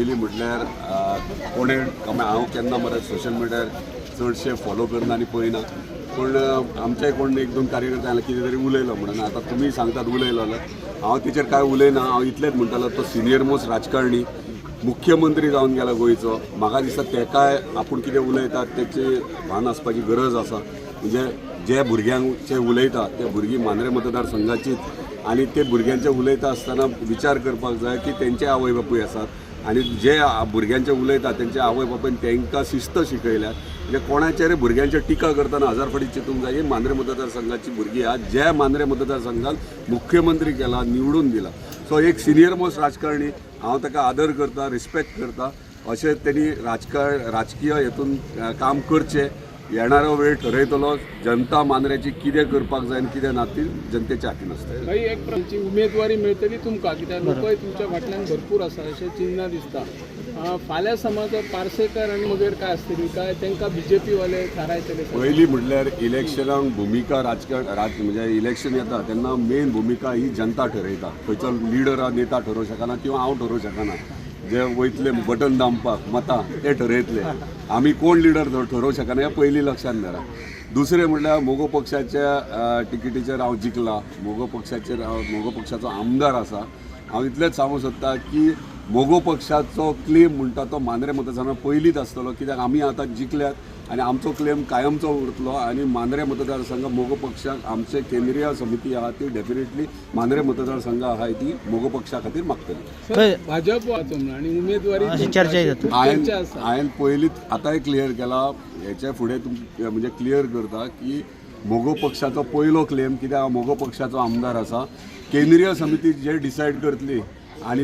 पयलीं म्हटल्यार कोणें हांव केन्ना मरे सोशल मिडियार चडशे फॉलो करना आनी पळयना, पूण आमचे कोण एक दोन कार्यकर्ते जाल्यार कितें तरी उलयलो म्हणून आतां तुमी सांगतात उलयलो जाल्यार हांव तेचेर कांय उलयना. हांव इतलेंच म्हणटालो, तो सिनियर मोस्ट राजकारणी, मुख्यमंत्री जावन गेला गोंयचो. म्हाका दिसता तेकाय आपूण कितें उलयतात तेची भान आसपाची गरज आसा. म्हणजे जे भुरग्यांचे उलयता ते भुरगीं मांद्रे मतदारसंघाचीच आनी ते भुरग्यांचे उलयता आसतना विचार करपाक जाय की तेंचे आवय बापूय आसात आनी जे भुरग्यांचे उलयता तेंचे आवय बापायन तांकां शिस्त शिकयल्या. म्हणजे कोणाचेर भुरग्यांचेर टिका करतना हजार फावटी चिंतूंक जाय. ही मांद्रे मतदारसंघाची भुरगीं आहात, जे मांद्रे मतदारसंघान मुख्यमंत्री केला, निवडून दिला. सो एक सिनियर मोस्ट राजकारणी, हांव ताका आदर करता, रिस्पेक्ट करता. अशें तेणी राजकीय हेतून काम करचें. येणारो वेळ ठरयतलो जनता मांद्र्याची कितें करपाक जाय आनी कितें ना ती जनतेच्या हातीन आसता. भाई, एक तुमची उमेदवारी मेळटली तुमकां, कित्याक लोकय तुमच्या फाटल्यान भरपूर आसा अशें चिन्ह दिसता. फाल्यां समज पार्सेकर आनी मगेर काय आसतली काय तांकां बीजेपी वाले थारायतले? पयलीं म्हटल्यार इलेक्शनाक भुमिका राजकारण राज म्हणजे इलेक्शन येता तेन्ना मेन भुमिका ही जनता ठरयता. खंयचो लिडर आहा, नेता ठरोवंक शकना किंवा हांव ठरोवंक शकना. जे वयतले बटन दामपाक मतां ते ठरयतले, आमी कोण लिडर ठरोवंक शकना हें पयलीं लक्षांत धरा. दुसरें म्हटल्यार मगो पक्षाच्या तिकेटीचेर हांव जिखला, मगो पक्षाचेर हांव मगो पक्षाचो आमदार आसा. हांव इतलेंच सांगूंक सोदता की मगो पक्षाचो क्लेम म्हणटा तो मांद्रे मतदारसंघात पयलींच आसतलो, कित्याक आमी आतां जिखल्यात आनी आमचो क्लेम कायमचो उरतलो. आनी मांद्रे मतदारसंघ मगो पक्षाक आमचे केंद्रीय समिती आहा ती डेफिनेटली मांद्रे मतदारसंघ आहा ती मगो पक्षा खातीर मागतली. सर, भाजप वाचो म्हणून आनी उमेदवारी अशी चर्चा जाता. हांवें चर्चा आसा. हांवें पयलींच आतांय क्लियर केला, हेच्या फुडें म्हणजे क्लियर करता की मगो पक्षाचो पयलो क्लेम, कित्याक हांव मगो पक्षाचो आमदार आसा. केंद्रीय समिती जे डिसायड करतली आनी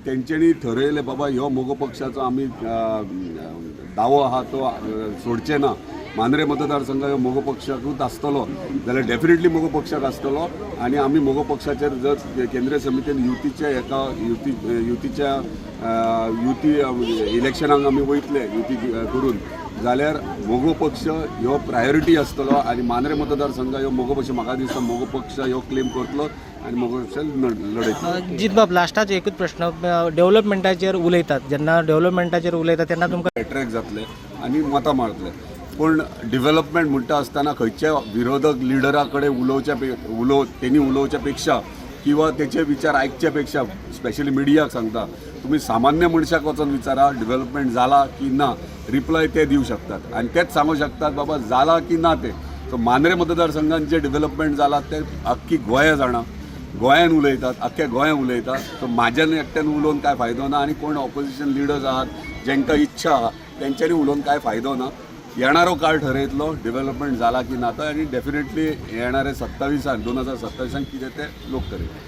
तेंच्यांनी ठरयलें बाबा ह्यो मगो पक्षाचो आमी दावो आहा तो सोडचे ना, मांद्रे मतदारसंघ ह्यो मगो पक्षाकूच आसतलो जाल्यार डेफिनेटली मगो पक्षाक आसतलो. आनी आमी मगो पक्षाचेर जर केंद्रीय समितीन युतीच्या एका युती युतीच्या युती इलेक्शनाक आमी वयतले युती करून जाल्यार मगो पक्ष ह्यो प्रायोरिटी आसतलो आनी मांद्रे मतदारसंघ ह्यो मगो पक्ष म्हाका दिसता मगो पक्ष ह्यो क्लेम करतलो आनी मगो पक्ष लडयतलो. जितबाब, लास्टाचो एकूच प्रश्न, डेव्हलपमेंटाचेर उलयतात, जेन्ना डेव्हलपमेंटाचेर उलयतात तेन्ना तुमकां एट्रॅक्ट जातले आनी मतां मारतले, पूण डिवेलपमेंट म्हणटा आसतना खंयच्या विरोधक लिडरा कडेन उलोवच्या तेणी उलोवच्या पेक्षा किंवा तेचे विचार आयकच्या पेक्षा, स्पेशली मिडियाक सांगता, तुमी सामान्य मनशाक वचोन विचारा डिवेलपमेंट जाला की ना, रिप्लाय ते दिवं शकतात आनी तेच सांगू शकतात बाबा जाला की ना ते. सो मांद्रे मतदारसंघात जे डिवेलपमेंट जाला ते अख्खी गोंया जाणा, गोंयान उलयतात, अख्ख्या गोंयान उलयतात. सो म्हाज्यान एकट्यान उलोवन कांय फायदो ना आनी कोण ऑपोजिशन लिडर्स आहात जेंकां इच्छा आहा तेंच्यांनी उलोवन कांय फायदो ना. येणारो काळ ठरयतलो डेव्हलपमेंट जाला की ना तो आनी डेफिनेटली येणारे 27 2027 कितें ते लोक ठरयतले.